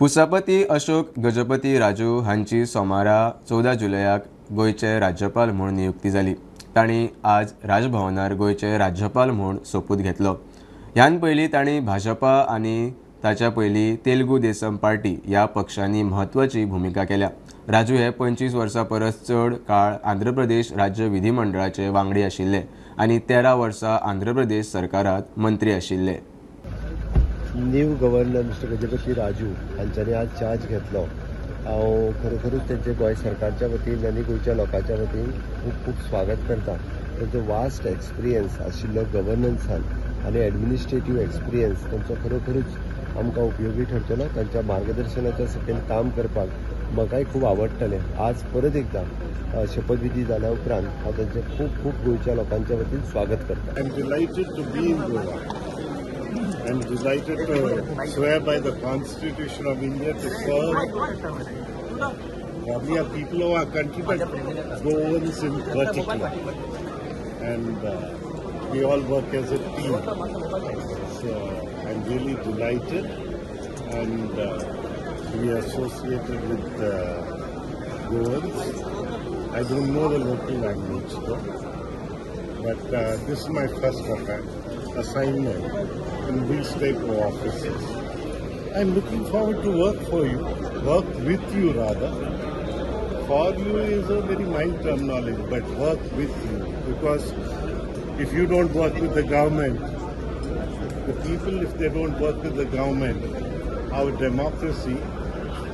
पुसापती अशोक गजपती राजू हांची सोमारा 14 जुलयाक गोंयचे राज्यपाल म्हूण नियुक्ती जाली. तांणी आज राजभवनार गोंयचे राज्यपाल म्हूण सोपूत घेतलो. ह्यान पयलीं तांणी भाजपा आनी ताच्या पयलीं तेलुगू देसम पार्टी ह्या पक्षांनी म्हत्वाची भुमिका केल्या. राजू हे 25 वर्सां परस चड काळ आंध्र प्रदेश राज्य विधिमंडळाचे वांगडी आशिल्ले आनी 13 वर्सां आंध्र प्रदेश सरकारांत मंत्री आशिल्ले. New governor mister Gajapati Raju हांच्यांनी आज चार्ज घेतलो. हांव खरोखरूच तेंचे गोंय सरकारच्या वतीन आनी गोंयच्या लोकांच्या वतीन खूब खूब स्वागत करता. तेंचो वास्ट एक्सपिरियन्स आशिल्लो गव्हर्नन्सान आनी एडमिनिस्ट्रेटीव एक्सपिरियन्स तेंचो खरोखरूच आमकां उपयोगी ठरतलो. तांच्या मार्गदर्शनाच्या सकयल काम करपाक म्हाकाय खूब आवडटलें. आज परत एकदां शपथविधी जाल्या उपरांत हांव तांचें खूब खूब गोंयच्या लोकांच्या वतीन स्वागत करता. I am delighted to be in Goa. I am delighted to swear by the Constitution of India to serve probably our people of our country, but Goans in particular. And we all work as a team. So I'm really delighted and to be associated with Goans. I don't know the local language though, but this is my first assignment in these type of offices. I'm looking forward to work for you, work with you rather. For you is a very mild terminology, but work with you, because if you don't work with the government, the people, if they don't work with the government, our democracy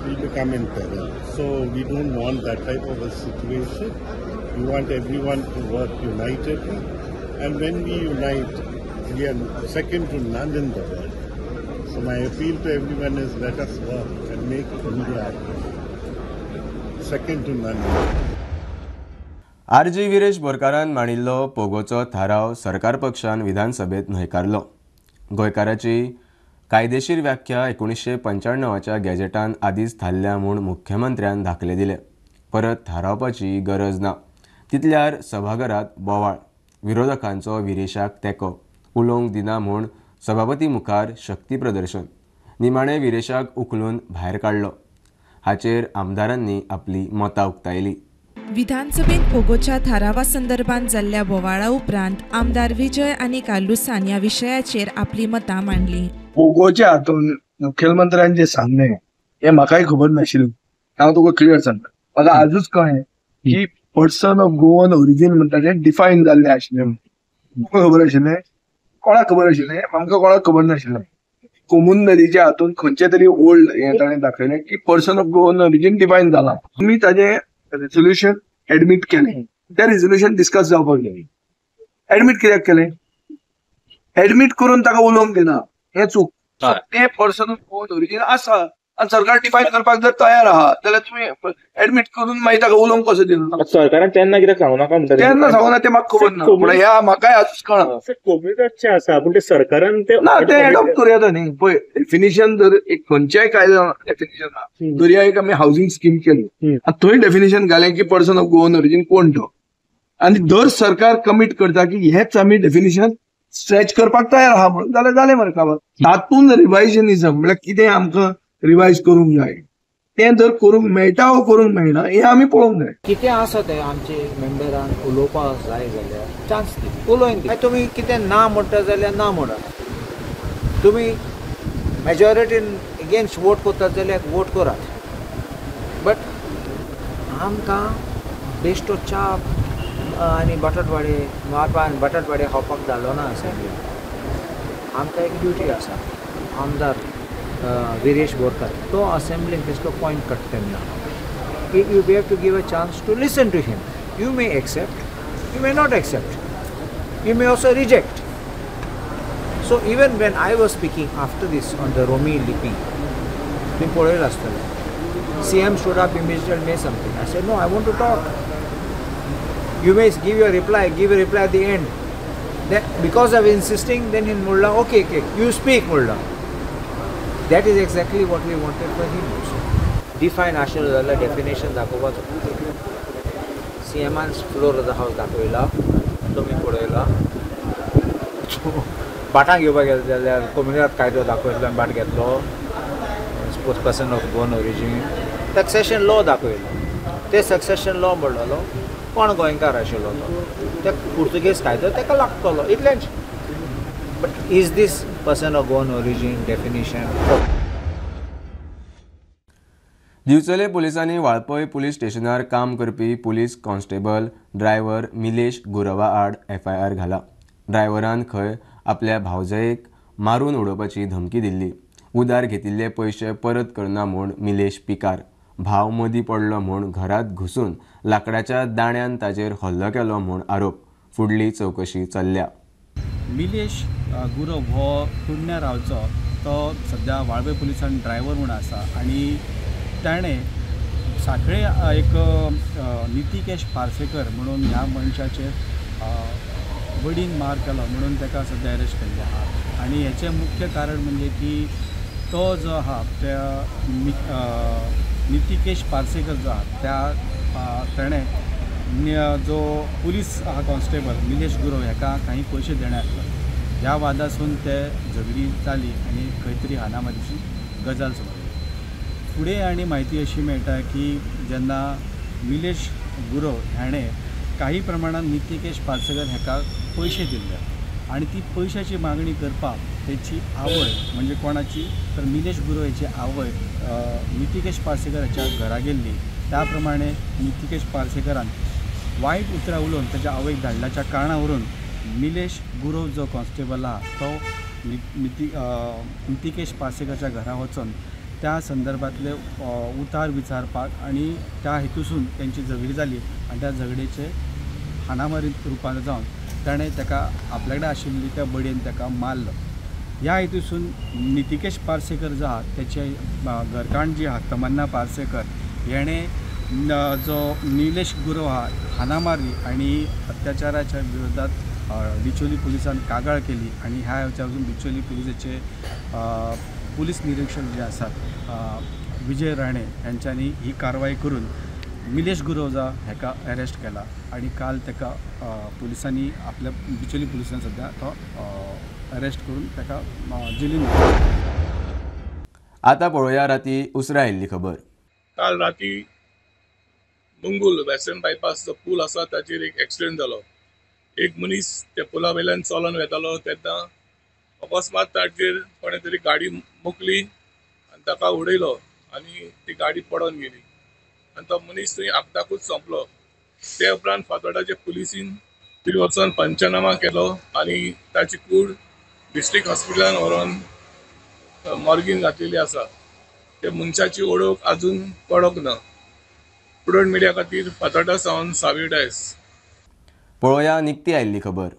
will become in peril. So we don't want that type of a situation. We want everyone to work unitedly, and when we unite, we are second to none in the world. So my appeal to everyone is let us work and make India second to none. RG Viresh बोरकारान मांडिल्लो पोगोचो थाराव सरकार पक्षान विधानसभेत न्हयकारलो. गोंयकाराची कायदेशीर व्याख्या 1995च्या गॅजेटान आदींच थारल्या म्हूण मुख्यमंत्र्यान दाखले दिले. परत थारावपाची गरज ना. तितल्यार सभाघरांत बोवाळ, विरोधकांचो विरेशाक तेंको, उलोवंक दिना म्हूण सभापती मुखार शक्ती प्रदर्शन. निमाणें विरेशाक उखलून भायर काडलो. हाचेर आमदारांनी आपली मतां उक्तायली. विधानसभेत पोगोच्या थारावा संदर्भात जाल्ल्या बोवाळा उपरांत आमदार विजय आनी कार्लुसान ह्या विशयाचेर आपली मतां मांडली. पोगोच्या हातून मुखेलमंत्र्यान जे सांगलें हें म्हाकाय खबर नाशिल्लें. हांव तुका क्लियर सांगता, म्हाका आजूच कळ्ळें की पर्सन ऑफ गोवन ओरिजीन म्हणटा तें डिफायन जाल्लें आशिल्लें. तुका खबर आशिल्लें? कोणाक खबर आशिल्लें? आमकां कोणाक खबर नाशिल्लें. कोमून नदीच्या हातून खंयचे तरी ओल्ड हें ताणें दाखयलें की person of Goan origin define जाला. तुमी ताजें रेजोल्युशन एडमीट केलें, तें रेजोल्युशन डिस्कस जावपाक जाय. एडमीट कित्याक केलें? एडमीट करून ताका उलोवंक दिना हें चूक. तें पर्सन ऑफ गोवन ओरिजीन आसा आनी सरकार डिफायन करपाक जर तयार आहा जाल्यार तुमी एडमीट करून मागीर ताका उलोवंक कसो दिना? सरकारान तेन्ना कित्याक सांगू नाका म्हणटा? तेन्ना सांगू ना तें म्हाका खबर ना, पूण ह्या म्हाकाय आजूच कळना. कोम्युनिटाचे आसा पूण ते सरकारान ते ना तें एडॉप्ट करूं येता न्ही. पळय डेफिनेशन जर एक खंयच्याय कायद्यान डेफिनेशन आहा, दर्या एक आमी हावजींग स्कीम केली आनी थंय डेफिनेशन घालें की पर्सन ऑफ गोवन ओरिजीन कोण तो, आनी दर सरकार कमीट करता की हेच आमी डेफिनेशन स्ट्रेच करपाक तयार आहा म्हणून जाल्यार जालें मरे काबार. तातूंत रिवायजनिजम म्हळ्यार कितें आमकां रिवायज करूंक जाय तें जर करूंक मेळटा वो करूंक मेळना हें आमी पळोवंक जाय. कितें आसा तें आमचे मेंबरान उलोवपाक जाय जाल्यार चान्स दी, उलोवन दी. तुमी कितें ना म्हणटा जाल्यार ना म्हणा, तुमी मेजॉरिटीन अगेन्स्ट वोट करतात जाल्यार वोट करात, बट आमकां बेश्टो च्या आनी बटाटवाडे मारपा आनी बटाटवाडे खावपाक जालो ना असेंब्ली. आमकां एक ड्युटी आसा. आमदार विरेश बोरकार तो असेंब्लीन बेश्टो पॉयंट काडटा तेन्ना you have to give a chance to listen to him. You may accept, you may not accept, you may also reject. So even when I was speaking after this on the Romi Lipi, तुमी पळयलां आसतलें, CM stood up immediately made something. I said no, I want to talk. You may give your reply, give a reply at the end. Then because of insisting, then in Mulla, okay, okay, you speak Mulla. That is exactly what we wanted for him also. Define आशिल्लो जाल्यार definition दाखोवपाचो. सीएमान floor of the house दाखयला, तुमी पळयला. भाटां घेवपाक गेले जाल्यार कोमुनिदाद कायदो दाखयतलो आनी भाट घेतलो. person of Goan origin? Succession law दाखयलो. ते सक्सेशन लॉ म्हणलेलो कोण गोंयकार आशिल्लो तो ते पुर्तुगेज कायदो ताका लागतलो इतलेंच. But is this person of Goan origin definition? Divchal पुलिसांनी वाळपय पुलीस स्टेशनार काम करपी पुलीस कॉन्स्टेबल ड्रायव्हर मिलेश गुरवा आड एफआयआर घाला. ड्रायव्हरान खंय आपल्या भावजयेक मारून उडोवपाची धमकी दिल्ली. उदार घेतिल्ले पयशे परत करना म्हूण मिलेश पिकार. भाव मदीं पडलो म्हूण घरांत घुसून लाकडाच्या दांड्यान ताचेर हल्लो केलो म्हूण आरोप. फुडली चवकशी चल्ल्या. मिलेश गुरव हो कुडण्या रावचो, तो सद्या वाळपय पुलिसान ड्रायव्हर म्हूण आसा आनी ताणें साखळे एक नितिकेश पार्सेकर म्हणून ह्या मनशाचेर बडीन मार केलो म्हणून ताका सद्या अरेस्ट केल्लें आसा. आनी हेचें मुख्य कारण म्हणजे की तो जो आसा त्या नितिकेश पार्सेकर जो आसा त्या ताणें जो पुलीस आसा कॉन्स्टेबल मिलेश गुरव हेका काही पयशे देणे आसलो. ह्या वादासून ते झगडी जाली आनी खंय तरी हानामारीची गजाल समजली. फुडें आनी म्हायती अशी मेळटा की जेन्ना मिलेश गुरव हाणें काही प्रमाणान नितिकेश पार्सेकर हेका पयशे दिल्ले आनी ती पयशाची मागणी करपाक तेची आवय म्हणजे कोणाची तर मिलेश गुरव हेची आवय नितिकेश पार्सेकर हाच्या घरा गेल्ली. त्या प्रमाणे नितिकेश पार्सेकरान वायट उतरां उलोवन ताच्या आवयक धाडल्याच्या कारणावरून मिलेश गुरव जो कॉन्स्टेबल आहा तो नितिकेश पार्सेकरच्या घरा वचून त्या संदर्भातले उतार विचारपाक आनी त्या हेतूसून तेंची झगडी जाली आनी त्या झगडेचे हाणामारी रुपान जावन ताणें ताका आपल्या कडेन आशिल्ली त्या बडयेन ताका मारलो. ह्या हेतूसून नितिकेश पार्सेकर जो आहा तेचे घरकान्न जी आहा तमन्ना पार्सेकर हेणें जो निलेश गुरव आहा हाणामारी आनी अत्याचाराच्या विरोधात बिचोली पुलिसान कागाळ केली आनी ह्या हेच्या बिचोली पुलिसाचे पुलीस निरीक्षक जे आसात विजय राणे यांच्यांनी ही कारवाई करून मिलेश गुरव हेका अरेस्ट केला आनी काल ताका पुलिसांनी आपल्या बिचोली पुलिसांनी सद्या तो अरेस्ट करून ताका जेलीन. आतां पळोवया राती उसरां आयिल्ली खबर. काल राती मंगूल वेस्टर्न बायपास जो पूल आसा ताचेर एक एक्सिडेंट जालो. एक मनीस त्या पुला वयल्यान चलोन वेतालो तेन्ना अकस्मात ताचेर कोणें तरी गाडी मोखली आनी ताका उडयलो आनी ती गाडी पडोन गेली आनी तो मनीस थंय आपणाकूच सोंपलो. ते उपरांत फातोर्डाचे पुलिसीन थंय वचोन पंचनामा केलो आनी ताची कूड डिस्ट्रिक्ट हॉस्पिटलान व्हरोन मॉर्गीन घातलेली आसा. त्या मनशाची ओळख आजून कळोंक ना. प्रुडंट मिडिया खातीर फातोर्डा सावन सावी डायस. पळोवया निकती आयिल्ली खबर.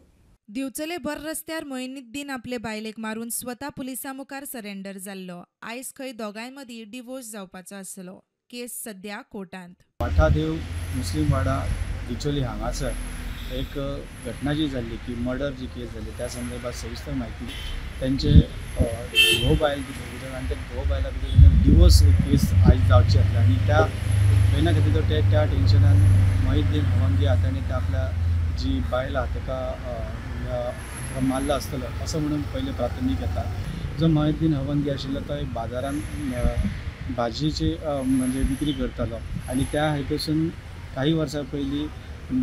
दिवचले भर रस्त्यार मोइनुद्दीन आपले बायलेक मारून स्वता पुलिसां मुखार सरेंडर जाल्लो. आयज खंय दोगांय मदीं डिवोर्स जावपाचो आसलो. केस सद्या कोर्टांत. वाठादेव मुस्लीम वाडा बिचोली हांगासर एक घटना जी जाल्ली की मर्डर जी केस जाली त्या संदर्भात सविस्तर म्हायती तेंचे घोव बायल भितर आनी त्या घोव बायला भितर डिवोर्स केस आयज जावची आसली आनी त्या खंय ना खंय तर त्या टेन्शनान मोहिद्दीन हवंगी आहा ताणें त्या आपल्या जी बायल आहा ताका मारला आसतलो असो म्हणून पयलें प्राथमीक येता. जो मोहिद्दीन हवंगी आशिल्लो तो एक बाजारान भाजयेची म्हणजे विक्री करतालो आनी त्या हेतूसून काही वर्सां पयलीं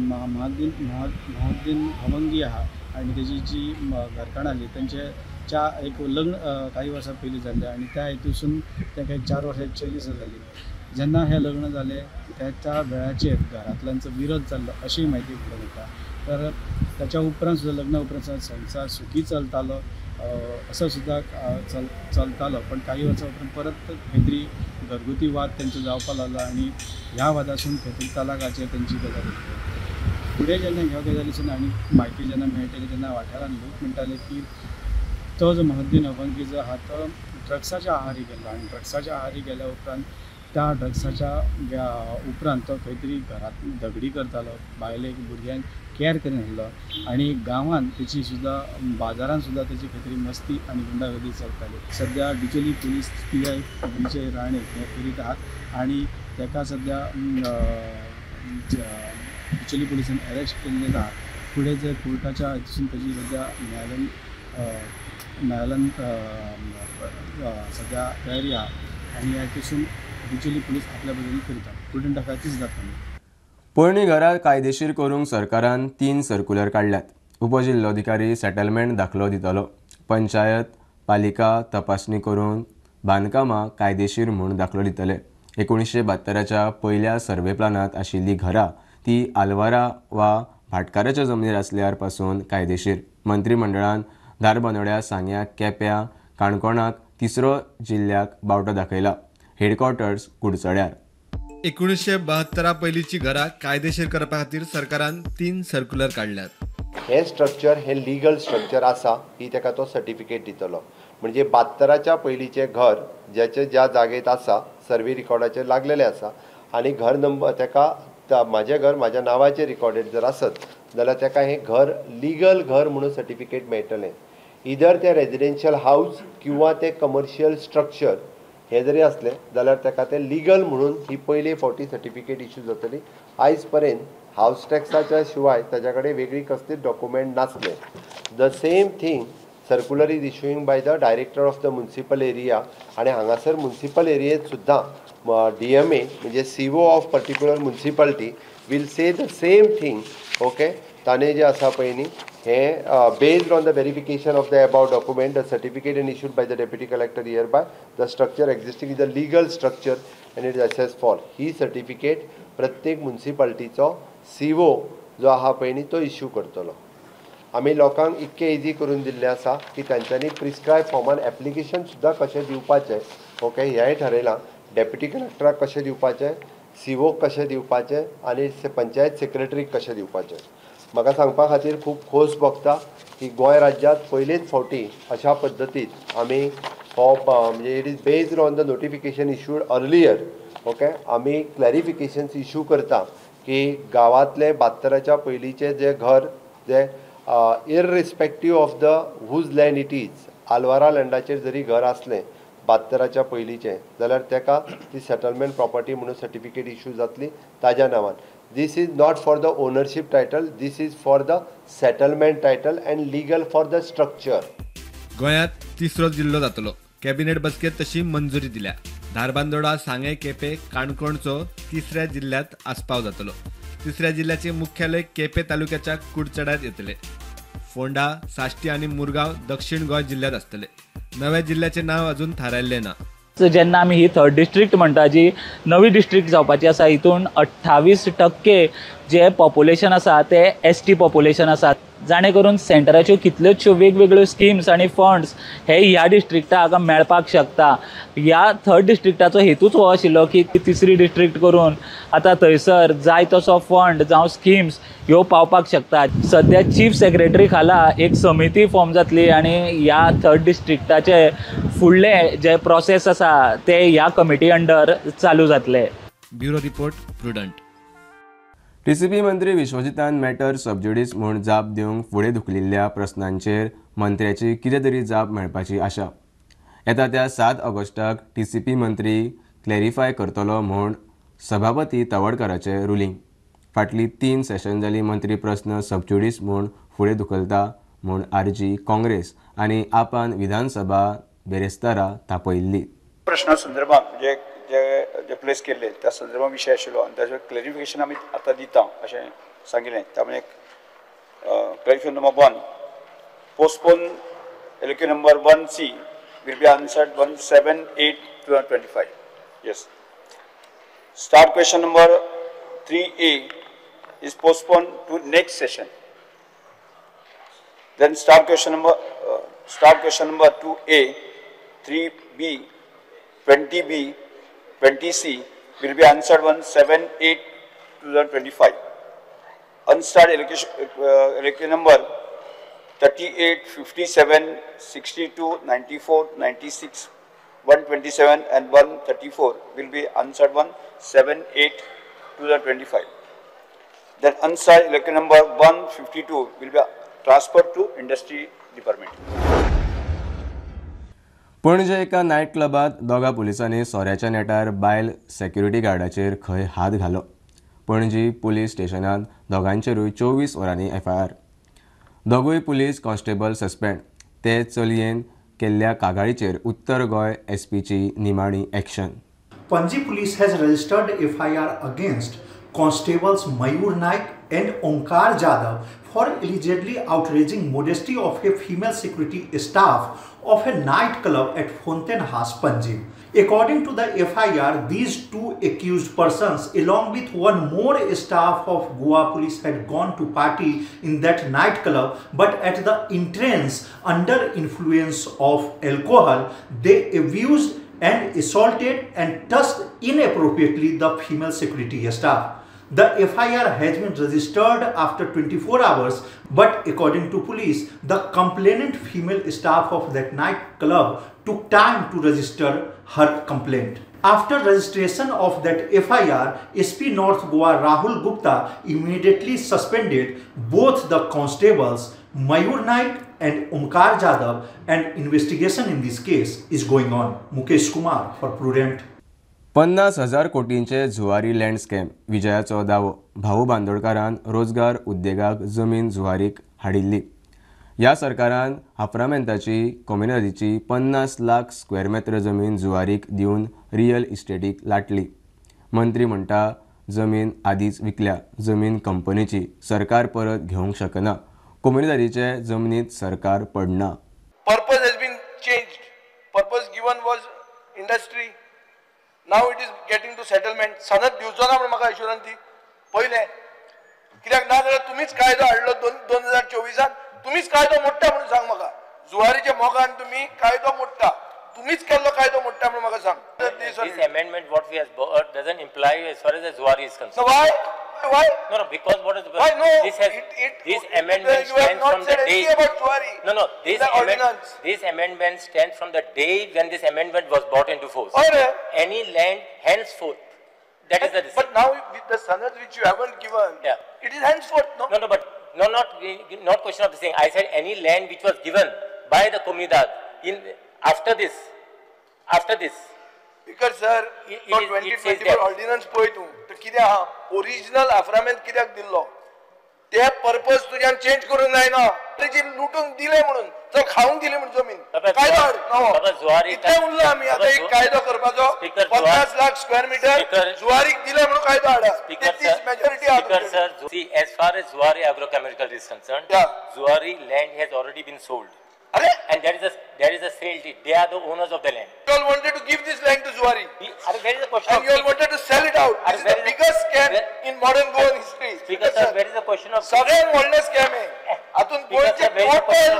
मोहिद्दीन हवंगी आहा आनी तेजी जी घरकान्न आसली तेंचे एक लग्न काही वर्सां पयलीं जाल्लें आनी त्या हेतूसून ताका एक 4 वर्सां चली सुद्दां जाली. जेन्ना हें लग्न जालें त्या वेळाचेर घरांतल्यांचो विरोध जाल्लो अशी म्हायती फुडें येता. तर ताच्या उपरांत सुद्दां लग्ना उपरांत संवसार सुखी चलतालो असो सुद्दां चलतालो, पण काही वर्सां उपरांत परत खंय तरी घरगुती वाद तेंचो जावपाक लागलो आनी ह्या वादासून खंय तरी तलाकाचेर तेंची गजाल येतली. फुडें जेन्ना ह्या गजालीसून आनी म्हायती जेन्ना मेळटली तेन्ना वाठारान लोक म्हणटाले की तो जो मोहिद्दीन हवंगी जो आहा तो ड्रग्साच्या आहारी गेल्लो आनी ड्रग्साच्या आहारी गेल्या उपरांत त्या ड्रग्साच्या उपरांत तो खंय तरी घरांत झगडी करतालो, बायलेक भुरग्यांक कॅर करिनासलो आनी गांवांत तेची सुद्दां बाजारान सुद्दां तेची खंय तरी मस्ती आनी गुंडागर्दी चलताली. सद्या Bicholim police PI Vijay Rane हे करीत आहात आनी ताका सद्या बिचोली पुलिसान अरेस्ट केल्लें आहा. फुडें जे कोर्टाच्या हितून तेजी सद्या न्यायालयन सद्या तयारी आहा. आनी ह्या हातूंतसून बिचोली पुलीस आपल्या पद्दतीन करता. प्रुडंट आसा तीच जाता. पोरणी घरां कायदेशीर करूंक सरकारान 3 सर्क्युलर काडल्यात. उपजिल्लोधिकारी सेटलमेंट दाखलो दितलो. पंचायत पालिका तपासणी करून बांदकामां कायदेशीर म्हूण दाखलो दितले. 1972च्या पयल्या सर्वे प्लानांत आशिल्लीं घरां ती आलवारा वा भाटकाराच्या जमनीर आसल्यार पासून कायदेशीर. मंत्रीमंडळान धारबांदोड्या, सांग्या, केप्यां, काणकोणाक तिसरो जिल्ल्याक बावटो दाखयला. हेडक्वॉर्टर्स कुडचड्यार. 1972 पयलींची घरां कायदेशीर करपा खातीर सरकारान 3 सर्क्युलर काडल्यात. हें स्ट्रक्चर हें लिगल स्ट्रक्चर आसा ही ताका तो सर्टिफिकेट दितलो. म्हणजे 72च्या पयलींचें घर ज्याचे ज्या जागेत आसा सर्वे रिकॉर्डाचेर लागलेलें आसा आनी घर नंबर ताका म्हाजें घर म्हाज्या नांवाचेर रिकॉर्डेड जर आसत जाल्यार ताका हें घर लिगल घर म्हणून सर्टिफिकेट मेळटलें. इदर तें रेजिडेन्शियल हावज किंवा तें कमर्शियल स्ट्रक्चर हें जरी आसलें जाल्यार ताका तें लिगल म्हणून ही पयले फावटी सर्टिफिकेट इश्यू जातली. आयज पर्यंत हावज टॅक्साच्या शिवाय ताच्या कडेन वेगळी कसलीच डॉक्युमेंट नासलें. The same thing circular is issuing by the director of the municipal area आनी हांगासर मुन्सिपल एरियेंत सुद्दां DMA म्हणजे CO of particular municipality will say the same thing. Okay, ताणें जें आसा पळय न्ही हें based on the verification of the above document the certificate and issued by the deputy collector hereby the structure existing is a legal structure and it is assess for. He certificate प्रत्येक मुन्सिपालिटीचो CO जो आहा पळय न्ही तो issue करतलो. आमी लोकांक इतकें इजी करून दिल्लें आसा की तांच्यांनी प्रिस्क्रायब फॉर्मान एप्लिकेशन सुद्दां कशें दिवपाचें ओके हेंय ठरयलां. डेप्युटी कलेक्टराक कशें दिवपाचें, सीओक कशें दिवपाचें आनी पंचायत सेक्रेटरीक कशें दिवपाचें. म्हाका सांगपा खातीर खूब खोस भोगता की गोंय राज्यांत पयलेच फावटी अशा पद्दतीन आमी हो म्हणजे it is based on the notification issued earlier. Okay, आमी क्लॅरिफिकेशन्स इश्यू करता की गांवांतले 72च्या पयलींचें जें घर जें irrespective of the whose land it is, Alvara लँडाचेर जरी घर आसलें 72च्या पयलींचें जाल्यार ताका ती सेटलमेंट प्रॉपर्टी म्हणून सर्टिफिकेट इश्यू जातली ताज्या नांवान. This is not for the ownership title, this is for the settlement title and legal for the structure. गोंयांत तिसरो जिल्लो जातलो. कॅबिनेट बसकेत तशी मंजुरी दिल्या. धारबांदोडा, सांगें, केपें, काणकोणचो तिसऱ्या जिल्ल्यांत आस्पाव जातलो. तिसऱ्या जिल्ल्याचे मुख्यालय केपें तालुक्याच्या कुडचड्यार येतले. फोंडा, साश्टी आनी मुरगांव दक्षिण गोंय जिल्ल्यांत आसतले. नव्या जिल्ल्याचें नांव अजून थारायल्लें ना. जेन्ना आमी ही थर्ड डिस्ट्रिक्ट म्हणटा जी नवी डिस्ट्रिक्ट जावपाची आसा हितून 28% जे पॉप्युलेशन आसा ते ST population आसा, जाणे करून सेंटराच्यो कितल्योचश्यो वेगवेगळ्यो स्किम्स आनी फंड्स हे ह्या डिस्ट्रिक्टाक मेळपाक शकता. ह्या थर्ड डिस्ट्रिक्टाचो हेतूच हो आशिल्लो की तिसरी डिस्ट्रिक्ट करून आतां थंयसर जाय तसो फंड जावं स्किम्स ह्यो पावपाक शकता. सद्या चीफ सेक्रेटरी खाला एक समिती फॉर्म जातली आनी ह्या थर्ड डिस्ट्रिक्टाचे फुडले जे प्रोसेस आसा ते ह्या कमिटी अंडर चालू जातले. Bureau report, Prudent. TCP मंत्री विश्वजितान मॅटर सबज्युडीस म्हूण जाप दिवंक फुडें धुकलिल्ल्या प्रस्नांचेर मंत्र्याची कितें तरी जाप मेळपाची आशा. येता त्या 7 ऑगस्टाक TCP मंत्री क्लॅरिफाय करतलो म्हूण सभापती तवडकराचें रुलींग. फाटलीं 3 सेशन जाली मंत्री प्रस्न सबज्युडीस म्हूण फुडें धुकलता म्हूण RG Congress आनी आपान विधानसभा बेरेस्तारा तापयिल्ली. प्रश्ना संदर्भात जे जे प्लेस केल्ले त्या संदर्भात विशय आशिल्लो आनी ताचेर क्लॅरिफिकेशन आमी आतां दिता अशें सांगिल्लें. त्यामुळे clarification number 1, postpone LQ number 1C will be answered 1/7/8/2025. Yes. Start question number 3A is postponed to next session. Then start question number 2A, 3B, 20B, 20C will be answered 1/7/8/2025. Unstarred allocation number 38, 57, 62, 94, 96, 127 and 134 will be answered 1/7/8/2025. Then unstarred allocation number 152 will be transferred to Industry Department. Panaji एका night क्लबांत दोगा पुलिसांनी सोऱ्याच्या नेटार बायल security गार्डाचेर खंय हात घालो. Panaji police स्टेशनांत दोगांचेरूय 24 वरांनी FIR. दोगूय पुलीस कॉन्स्टेबल सस्पेंड. ते चलयेन केल्ल्या कागाळीचेर उत्तर गोंय एसपीची निमाणी action. Panaji police has registered FIR against constables Mayur Naik and Omkar Jadhav for allegedly outraging modesty of a female security staff of a nightclub at Fontainhas, Panjim. According to the FIR, these two accused persons along with one more staff of Goa police had gone to party in that nightclub, but at the entrance, under influence of alcohol, they abused and assaulted and touched inappropriately the female security staff. The FIR has been registered after 24 hours, but according to police, the complainant female staff of that nightclub took time to register her complaint. After registration of that FIR, SP North Goa Rahul Gupta immediately suspended both the constables Mayur Naik and Omkar Jadhav, and investigation in this case is going on. Mukesh Kumar for Prudent. 50,000 कोटींचे Zuari land scam विजयाचो दावो. भाऊ बांदोडकारान रोजगार उद्देगाक जमीन झुवारीक हाडिल्ली. ह्या सरकारान आफ्रामेंताची कोमिनादीची 50 lakh square मेत्र जमीन जुवारीक दिवन real इस्टेटीक लाटली. मंत्री म्हणटा जमीन आदींच विकल्या, जमीन कंपनीची, सरकार परत घेवंक शकना. कोमिनादीचे जमनीत सरकार पडना. Purpose has been changed. Purpose given was industry. Now it is getting to settlement. सनद दिवचो ना म्हूण म्हाका एश्युरन्स दी पयलें, कित्याक ना जाल्यार तुमीच कायदो हाडलो 2024 तुमीच कायदो मोडटा म्हणून सांग म्हाका. जुवारीच्या मोगान तुमी कायदो मोडटा, तुमीच केल्लो कायदो मोडटा म्हणून म्हाका सांग. This amendment what we has brought doesn't imply as far as the Zuari is concerned. So why? Why? No, no, because what is the why no? This has this amendment stands from the day. About Zuari. No, no, this amendment, this amendment stands from the day when this amendment was brought into force. Right. Any land henceforth, that is the. But now with the sanad which you haven't given, yeah, it is henceforth, no? No, no, but no, not question of the thing. I said any land which was given by the Comunidad in after this, after this. Because sir, तो 2024 ordnance पळय तूं, तर कितें आहा original आफ्रामेंत कित्याक दिल्लो ते purpose तुज्यान चेंज करूंक जायना. तेजी लुटून दिले म्हणून, चल खावंक दिली म्हणून जमीन कायदो हाड नवो, इतलें उरला आमी आतां एक कायदो करपाचो. 50 लाख स्क्वेअर मिटर जुवारीक दिले म्हणून कायदो हाडा. मेजॉरिटी आहा. Sir, see, as far as Zuari agrochemical is concerned, Zuari land has already been sold. And there is a sale deed. They are the owners of the land. You all wanted to give this land to Zuari. There is a question. And you all wanted to sell it out. This is the biggest scam in modern Goan history. Speaker sir, where is the question of? सगळ्यात व्हडलें scam आहे. हातूंत गोंयचे total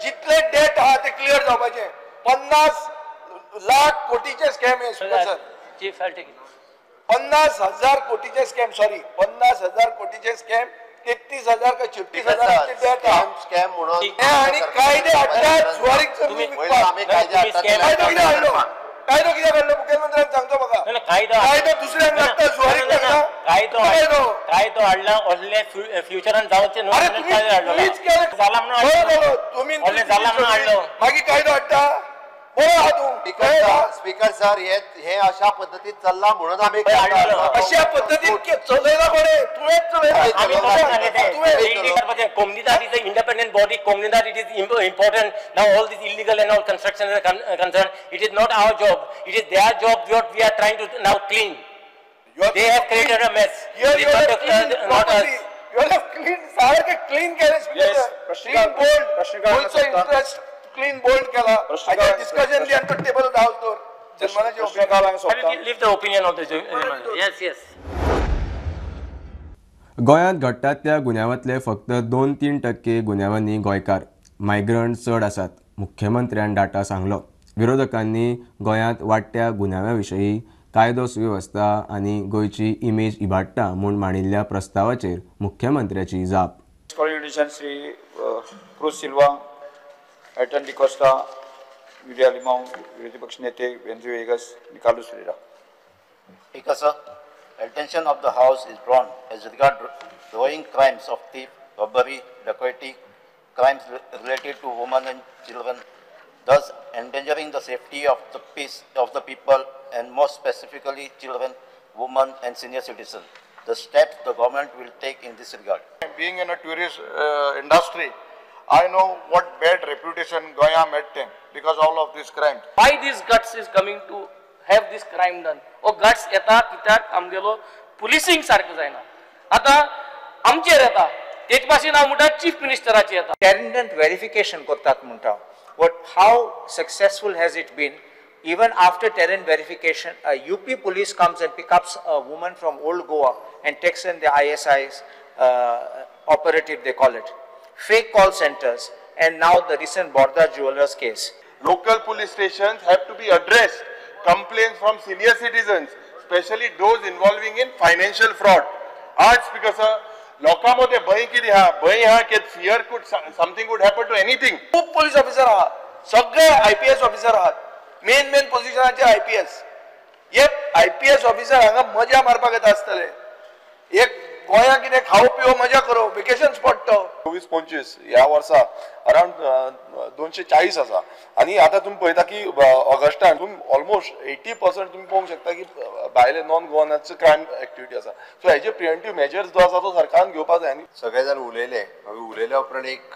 जितले date आहा ते clear जावपाचे. 50 लाख कोटीचे स्कॅम आहे speaker sir. Chief, I'll take it. 50,000 कोटीचे स्कॅम, सॉरी 50,000 कोटीचे स्कॅम, 33,000 का 36,000 डेट स्कॅम म्हणून आणि कायदे हाडटात जुवारीक जमीन विकपाक. कायदो कित्याक हाडलो? कायदो कित्याक हाडलो मुखेलमंत्र्यान सांगचो म्हाका. कायदो दुसऱ्यांक लागता, जुवारीक लागता. कायदो हाडला असले फ्युचरान जावचें न्हू. अरे तुमीच केलें, तुमी हाडलो, मागीर कायदो हाडटा. स्पीकर सर, हे अशा पद्धतीत चल्ला म्हणून आमी अशा पद्धतीन चलयला कोणे, तुवेंच चलयला. Comunidad is an independent body. Comunidad, it is important. Now all this illegal and all construction is concerned. It is not our job. It is their job what we are trying to now clean. They have created a mess. Here you have cleaned property. You have cleaned, सारखे clean केले speaker sir. Clean bold. गोंयचो interest clean bowled केला. Discussion दी आनी तो table धांवस दवर. जन्मानाचे Leave the opinion of the yes, yes. गोंयांत घडटात त्या गुन्यांवांतले फक्त 2-3% गुन्यांवांनी गोंयकार मायग्रंट चड आसात, मुख्यमंत्र्यान डाटा सांगलो. विरोधकांनी गोंयांत वाडट्या गुन्यांवा विशीं कायदो सुवेवस्था आनी गोंयची इमेज इबाडटा म्हूण मांडिल्ल्या प्रस्तावाचेर मुख्यमंत्र्याची जाप. श्री क्रूज सिल्वा, एटन डिकोस्टा, विजय अलिमाव, विरोधी पक्ष नेते वेंझी वेगस, निकालूस Ferreira. Speaker sir, attention of the House is drawn as regard growing crimes of theft, robbery, dacoity, crimes related to women and children, thus endangering the safety of the peace of the people and more specifically children, women and senior citizens. The steps the government will take in this regard. Being in a tourist industry, I know what bad reputation Goa met them. because all of this crime. Why this guts is coming to have this crime done? O guts येता कित्याक आमगेलो पुलिसींग सारकें जायना. आतां आमचेर येता तेच भाशेन हांव म्हणटा चीफ मिनिस्टराचेर येता. टेंडंट व्हेरिफिकेशन करतात म्हणटा, but how successful has it been? Even after tenant verification, a UP police comes and picks up a woman from Old Goa and takes in the ISI's operative, they call it, fake call centers, and now the recent Borda Jewelers case. Local police stations have to be addressed complaints from senior citizens, especially those involving in financial fraud. आज Speaker sir, लोकां मदें भंय कितें आहा? भंय आहा की fear could something would happen to anything. खूब पोलीस ऑफिसर आहात, सगळे IPS officer आहात, मेन मेन पोझिशनाचे IPS. हे IPS officer हांगा मजा मारपाक येता आसतले. एक गोंया कितें खाओ पिओ मजा करो, वेकेशन स्पॉट तो. 24-25 ह्या वर्सा अरावंड 240 आसा आनी आतां तुमी पळयता की ऑगस्टान तुमी ऑलमोस्ट 80% तुमी पळोवंक शकता की भायले नॉन गोवनाचे क्रायम एक्टिविटी आसा. सो हेजे प्रिवेंटीव मेजर्स जो आसा तो सरकारान घेवपाक जाय. आनी सगळे जाण उलयले, मागीर उलयल्या उपरांत एक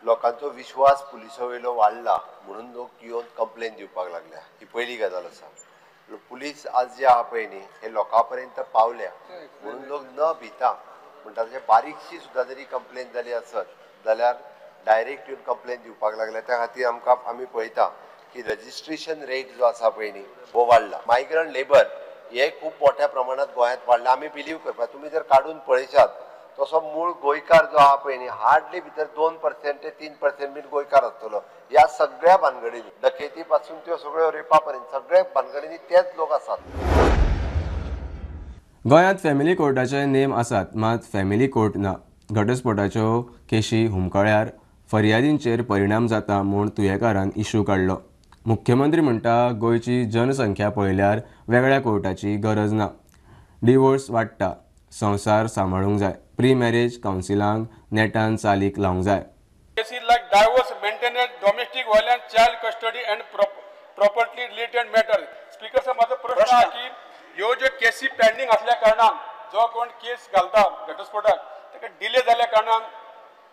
लोकांचो विश्वास पुलिसा वयलो वाडला म्हणून लोक येवन कंप्लेन दिवपाक लागल्या. ही पयली गजाल आसा. पुलीस आज जे आहा पळय न्ही हे लोकां पर्यंत पावल्या म्हणून लोक न भिता म्हणटा तशें बारीकशी सुद्दां जरी कंप्लेन जाली आसत जाल्यार डायरेक्ट येवन कंप्लेन दिवपाक लागल्या. त्या खातीर आमकां आमी पळयता की रजिस्ट्रेशन रेट जो आसा पळय न्ही हो वाडला. मायग्रंट लेबर हे खूब मोठ्या प्रमाणांत गोंयांत वाडला. आमी बिलीव करपाक तुमी जर काडून पळयशात तसो मूळ गोंयकार जो आहा पळय न्ही हार्डली भितर 2% ते 3% बीन गोंयकार आसतलो. ह्या सगळ्या भानगडींनी, डकेती पासून त्यो सगळ्यो रेपा पर्यंत सगळ्या भानगडींनी तेच लोक आसात. गोंयांत फॅमिली कोर्टाचे नेम आसात, मात फॅमिली कोर्ट ना. घटस्फोटाच्यो केशी हुमकळ्यार फर्यादींचेर परिणाम जाता म्हूण तुयेंकारान इशू काडलो. मुख्यमंत्री म्हणटा गोंयची जनसंख्या पळयल्यार वेगळ्या कोर्टाची गरज ना. डिवोर्स वाडटा, संवसार सांबाळूंक जाय. प्री मॅरेज कावन्सिलांक नेटान चालीक लावंक जाय. Cases like divorce, maintenance, domestic violence, child custody and property related matter. Speaker sir, म्हाजो प्रश्न आहा की ह्यो ज्यो केसी पेंडींग आसल्या कारणान जो कोण केस घालता घटस्फोटाक ताका डिले जाल्या कारणान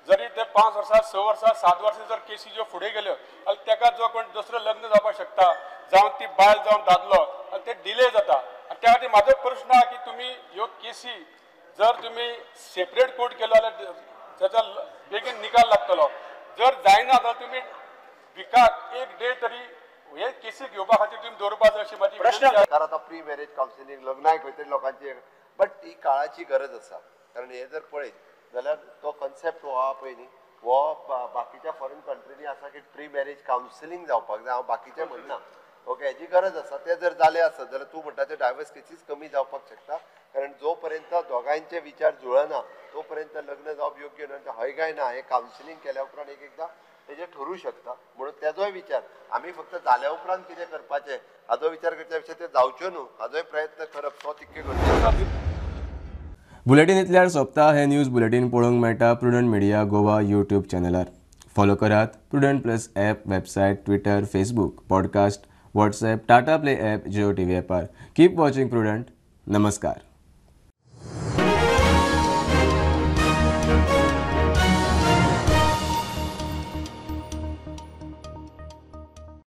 जरी ते 5 वर्सां 6 वर्सां 7 वर्सां जर केसी ज्यो फुडें गेल्यो जाल्यार ताका जो कोण दुसरो लग्न जावपाक शकता, जावं ती बायल जावं दादलो, आनी ते डिले जाता. आनी त्या खातीर म्हाजो प्रश्न आहा की तुमी ह्यो केसी जर तुमी सेपरेट कोर्ट केलो जाल्यार ताचो बेगीन निकाल लागतलो. जर जायना जाल्यार तुमी विकाक एक डे तरी हे केसी घेवपा खातीर तुमी दवरपा जाय अशी म्हाजी प्रश्न. सरकार आतां प्री मॅरेज कावन्सिलींग लग्नाक खंय तरी लोकांची, बट he काळाची गरज आसा. कारण हे जर पळयत जाल्यार तो कॉन्सेप्ट हो आहा पळय न्ही हो बाकीच्या फॉरेन कंट्रीनी आसा की प्री मॅरेज कावन्सिलींग जावपाक जाय. हांव बाकीचें म्हणना, ओके, हेजी गरज आसा. ते जर जाले आसत जाल्यार तूं म्हणटा ते डायवर्स केसीस कमी जावपाक शकता. कारण जो पर्यंत दोगांयचे विचार जुळना तो पर्यंत लग्न जावप योग्य न्हय, हय काय ना हें कावन्सिलींग केल्या उपरांत एक एकदां तेजें ठरूं शकता. म्हणून तेजोय विचार आमी फक्त जाल्या उपरांत कितें करपाचें हाजो विचार करच्या पेक्षा तें जावच्यो न्हू हाजोय प्रयत्न करप तो तितकें गरजेचें. बुलेटीन इतल्यार सोंपता. हें न्यूज बुलेटीन पळोवंक मेळटा प्रुडंट मिडिया गोवा यूट्यूब चॅनलार. फॉलो करात Prudent plus app, website, Twitter, Facebook, podcast, WhatsApp, Tata Play app, Jio TV ॲपार. Keep watching prudent. नमस्कार.